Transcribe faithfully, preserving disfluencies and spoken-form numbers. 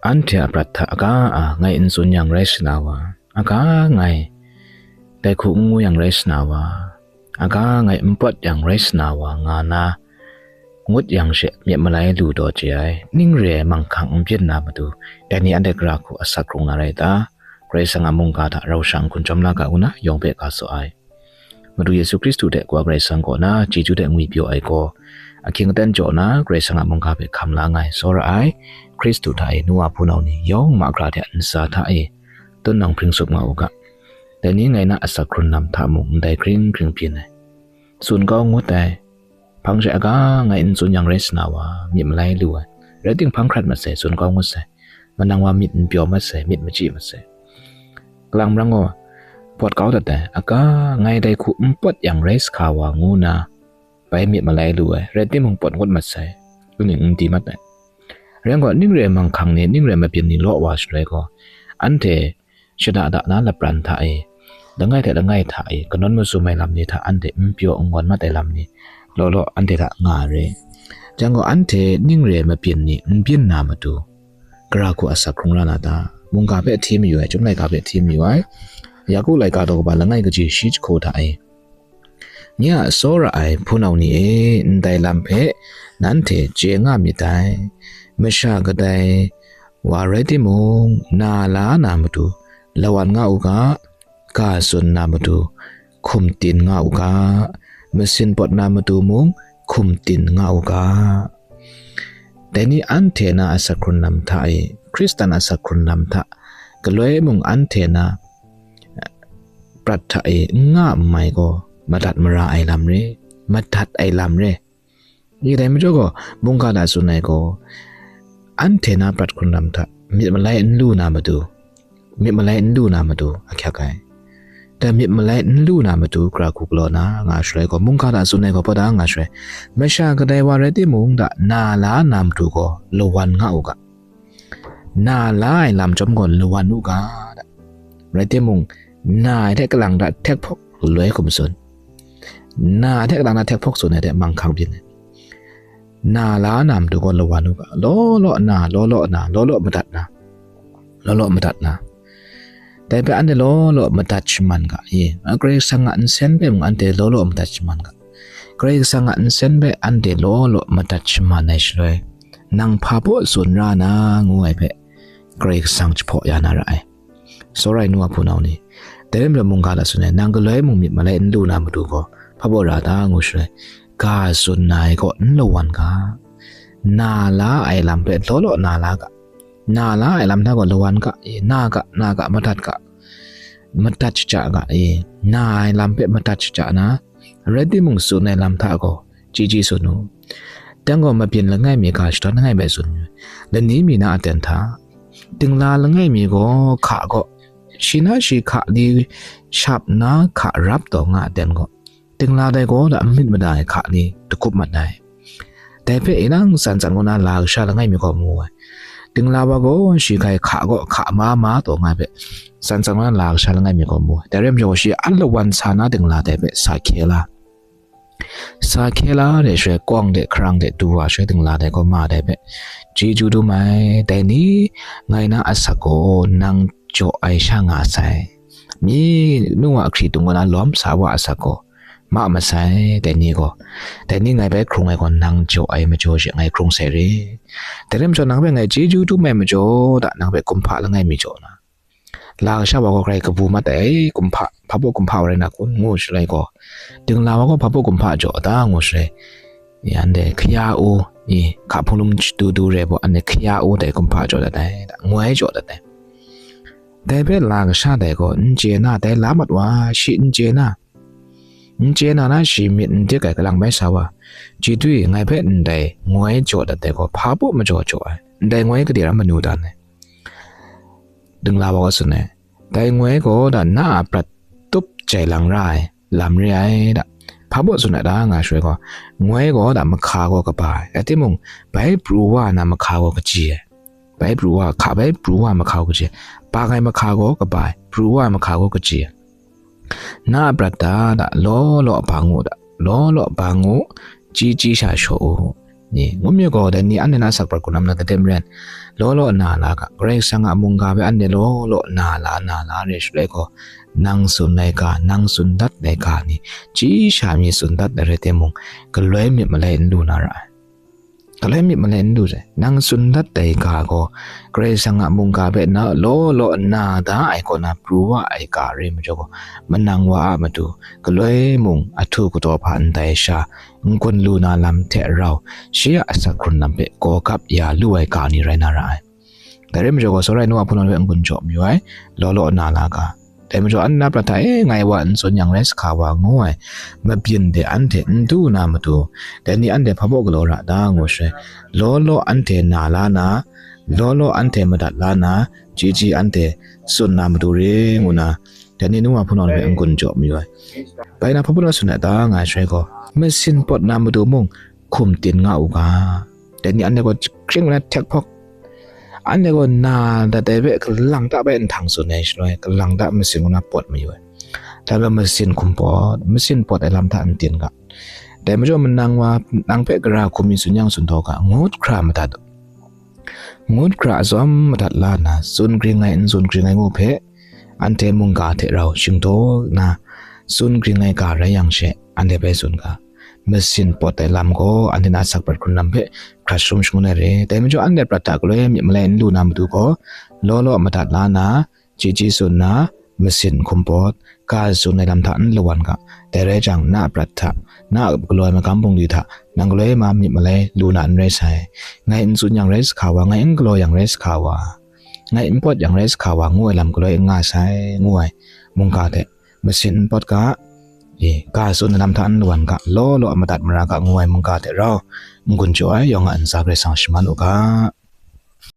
anhte a prat hta aga a ngai n tsun yang rai sa na wa, aga ngai dai hku n ngu yang rai sa na wa, aga ngai n pawt yang rai sa na wa nga na ngut yang she myit malai lu taw chye ai, ning re ai manghkang n byin na matu, dai ni anhte gara hku asak hkrung na rai ta? Karai Kasang a mungga hta rau sha n hkun chyawm la ga u na, yawng hpe ga saw ai. Madu Yesu Hkristu hte Wa Karai Kasang kaw na chyeju hte ngwipyaw ai gaw, ahkying aten jaw na Karai Kasang a mungga hpe hkam la nngai, tsawra ai. Hkristu hta e nu wa hpunau ni yawng mahkra hte ntsa hta e tun nang hpring sup nga u ga. Dai ni ngai na asak hkrun lam hta mung ndai hkring hkring byin ai. Tsun kau ngut ai. Hpang she aga ngai n tsun yang rai sa na wa, myit malai lu ai. Rai timung hpang hkrat masai, tsun kau ngut sai. Manang wa myit n pyaw masai, myit machyi masai. Kalang marang gaw, pawt kau dat ai. Aga ngai dai hku n pawt yang rai sa hka wa ngu na, bai myit malai lu ai. Rai timung pawt ngut masai, kaning n di mat ai. Rai gaw, ning re ai manghkang ni, ning re ai mabyin ni law wa shaloi gaw, anhte shada da na lapran hta e, langai hte langai hta e, kanawn masum ai lam ni hta anhte n pyaw n gawn mat ai lam ni, law law anhte hta nga ai re. Jang gaw, anhte ning re ai mabyin ni n byin na matu, gara hku asak hkrung ra na ta? Mungga hpe hti mayu ai, Chyum laika hpe hti mayu ai, Yaku laika daw kaba langai kaji shi jahku hta e, Nye a tsawra ai hpunau ni e, ndai lam hpe nanhte chye nga myit dai. Masha kadai wa rai timung, na la na matu lawan nga u ga, ga tsun na matu hkum tin nga u ga, masin pawt na matu mung hkum tin nga u ga. Dai ni anhte na asak hkrun lam hta e, Hkristan asak hkrun lam hta galoi mung anhte na prat hta e n nga n mai gaw, madat mara ai lam re, madat ai lam re. Ning dai majaw gaw, mungga hta tsun ai gaw, anhte na prat hkrun lam hta myit malai n lu na matu, myit malai n lu na matu ahkyak ai. Dai myit malai n lu na matu gara hku galaw na nga shaloi gaw, mungga hta tsun ai gaw, pawt da nga shaloi, masha kadai wa rai timung, da na la na matu gaw lawan nga u ga. Na la ai lam chyawm gaw lawan u ga, da. Rai timung, na ai hte kalang da htek hpawk loi hkum tsun. Na ai hte kalang da htek hpawk tsun ai hte manghkang byin ai. Na la na matu gaw lawan u ga. Law law na, law law na, law law madat na, law law madat na. Dai hpe anhte law law madat shaman ga, i, Karai Kasang a nsen hpe mung anhte law law madat shaman ga. Karai Kasang a nsen hpe anhte law law madat shaman ai shaloi, nang hpa baw tsun ra na ngu ai hpe, Karai Kasang jahpaw ya na ra ai. Tsawra ai nu wa hpunau ni, dai rai majaw mungga hta tsun ai, nang galoi mung myit malai n lu na matu gaw, hpa baw ra ta ngu shaloi, ga tsun na ai gaw n lawan ga. Na la ai lam hpe law law na la ga. Na la ai lam hta gaw lawan ga, e, na ga, na ga, madat ga, madat shaja ga, e, na ai lam hpe madat shaja na, rai timung tsun ai lam hta gaw, chyi chyi tsun u. Dang gaw mabyin langai mi ga shadawn langai bai tsun u. Lani mi na aten hta, dingla langai mi gaw hka gaw, shi na shi hka li shap na hka rap taw nga aten gaw, dingla dai gaw da myit mada ai hka li dagup mat ai. Dai hpe inang tsan tsan gaw na la kasha langai mi gaw mu ai. Dingla wa gaw shi hkai hka gaw hka ma ma taw nga ai hpe, tsan tsan gaw na la kasha langai mi gaw mu ai. Dai rai majaw shi an lawan sa na dingla dai hpe sa hkye la. Sa hkye la re shaloi, kawng de hkarang de du wa shaloi, dingla dai gaw ma dai hpe, chyeju dum ai, dai ni ngai na asak gaw nang jaw ai sha nga sai. Myi nu wa hkri dung gaw na lawm sa wa asak gaw, ma masai, dai ni gaw. Dai ni ngai bai hkrung ai gaw, nang jaw ai majaw she ngai hkrung sai re. Dai rai majaw, nang hpe ngai chyeju dum ai majaw, da nang hpe kumhpa langai mi jaw na. La kasha wa gaw grai kabu mat ai, kumhpa, hpa baw kumhpa wa rai na kun, ngu shaloi gaw, dingla wa gaw hpa baw kumhpa jaw ta, ngu shaloi, ya, anhte hkaya u, i, hka hpung lum du du re baw, anhte hkaya u dai kumhpa jaw dat ai, da, ngoi jaw dat ai. Dai hpe la kasha dai gaw, n chye na, dai la mat wa, shi n chye na, n chye na na shi myit n dik ai kalang bai sa wa, chyeju ngai hpe ndai ngoi jaw dat ai gaw, hpa baw majaw jaw ai, ndai ngoi gade ram manu dan ai. Dingla wa gaw tsun ai, dai ngoi gaw da na a prat tup jai lang ra ai lam re ai da. Hpa baw tsun ai da nga shaloi gaw, ngoi gaw da mahka gaw kaba ai, rai timung, bai pru wa na mahka gaw kaji ai. Bai pru wa, hka bai pru wa mahka gaw kaji ai. Bang ai mahka gaw kaba ai, pru wa ai mahka gaw kaji ai. Na a prat hta da law law bang u da, law law bang u, chyi chyi sha shaw u. Ni, ngu mi gaw, dai ni anhte na sakprat hkrun lam na gade maren, law law na la ga, Karai Kasang a mungga hpe anhte law law na la, na la re shaloi gaw, nang tsun ai ga, nang tsun dat ai ga ni, chi sha mi tsun dat ai rai timung, galoi myit malai n lu na ra ai. Galoi myit malai n lu sai. Nang tsun dat ai ga gaw, Karai Kasang a mungga hpe na law law na da ai kaw na pru wa ai ga re majaw gaw, manang wa a matu, galoi mung ahtu kataw hpa ndai sha, n-gun lu na lam hte rau, shi a asak hkrun lam hpe gaw gap ya lu ai ga ni rai na ra ai. Dai rai majaw gaw, sawrai nu a hpunau ni hpe n-gun jaw mayu ai, law law na la ga. Dai majaw, anhte na prat hta, e, ngai wa n tsun yang rai sa hka wa, ngu ai, mabyin de anhte n du na matu, dai ni anhte hpa baw galaw ra ta, ngu shaloi, law law anhte na la na, law law anhte madat la na, chyeju anhte tsun na matu re, ngu na, dai ni nu a hpunau ni hpe n-gun jaw mayu ai. Bai na hpa baw na tsun ai ta, nga ai shaloi gaw, masin pawt na matu mung hkum tin nga u ga. Dai ni anhte gaw hkring nna htek hpawk, anhte gaw na dat ai hpe kalang ta bai nhtang tsun ai shaloi, kalang ta masin kaw na pawt mayu ai. Dai bai masin hkum pawt, masin pawt ai lam hta n tin ga. Dai majaw, manang wa, nang hpe gara hkum mi tsun yang tsun taw ga, ngut hkra madat u. Ngut hkra atsawm madat la nna, tsun gring ai, n tsun gring ai ngu hpe, anhte mungga hte rau shingdaw nna, tsun gring ai ga rai yang she, anhte bai tsun ga. Masin pawt ai lam gaw, anhte na sakprat hkrun lam hpe hkrat sharum shangun ai re. Dai majaw, anhte prat hta galoi myit malai n lu na matu gaw, law law madat la nna, chyeju tsun nna, masin hkum pawt, ga tsun ai lam hta n lawan ga. Dai rai jang, na a prat hta, na a galaw ai magam bungli hta, nang galoi ma myit malai lu na n rai sai. Ngai n tsun yang rai sa hka wa, ngai n galaw yang rai sa hka wa, ngai n pawt yang rai sa hka wa, ngu ai lam galoi n nga sai, ngu ai mungga hte masin n pawt ga, e, ga tsun ai lam hta n lawan ga, law law madat mara ga, ngu ai mungga hte rau n-gun jaw ai, yawng a ntsa Karai Kasang shaman u ga.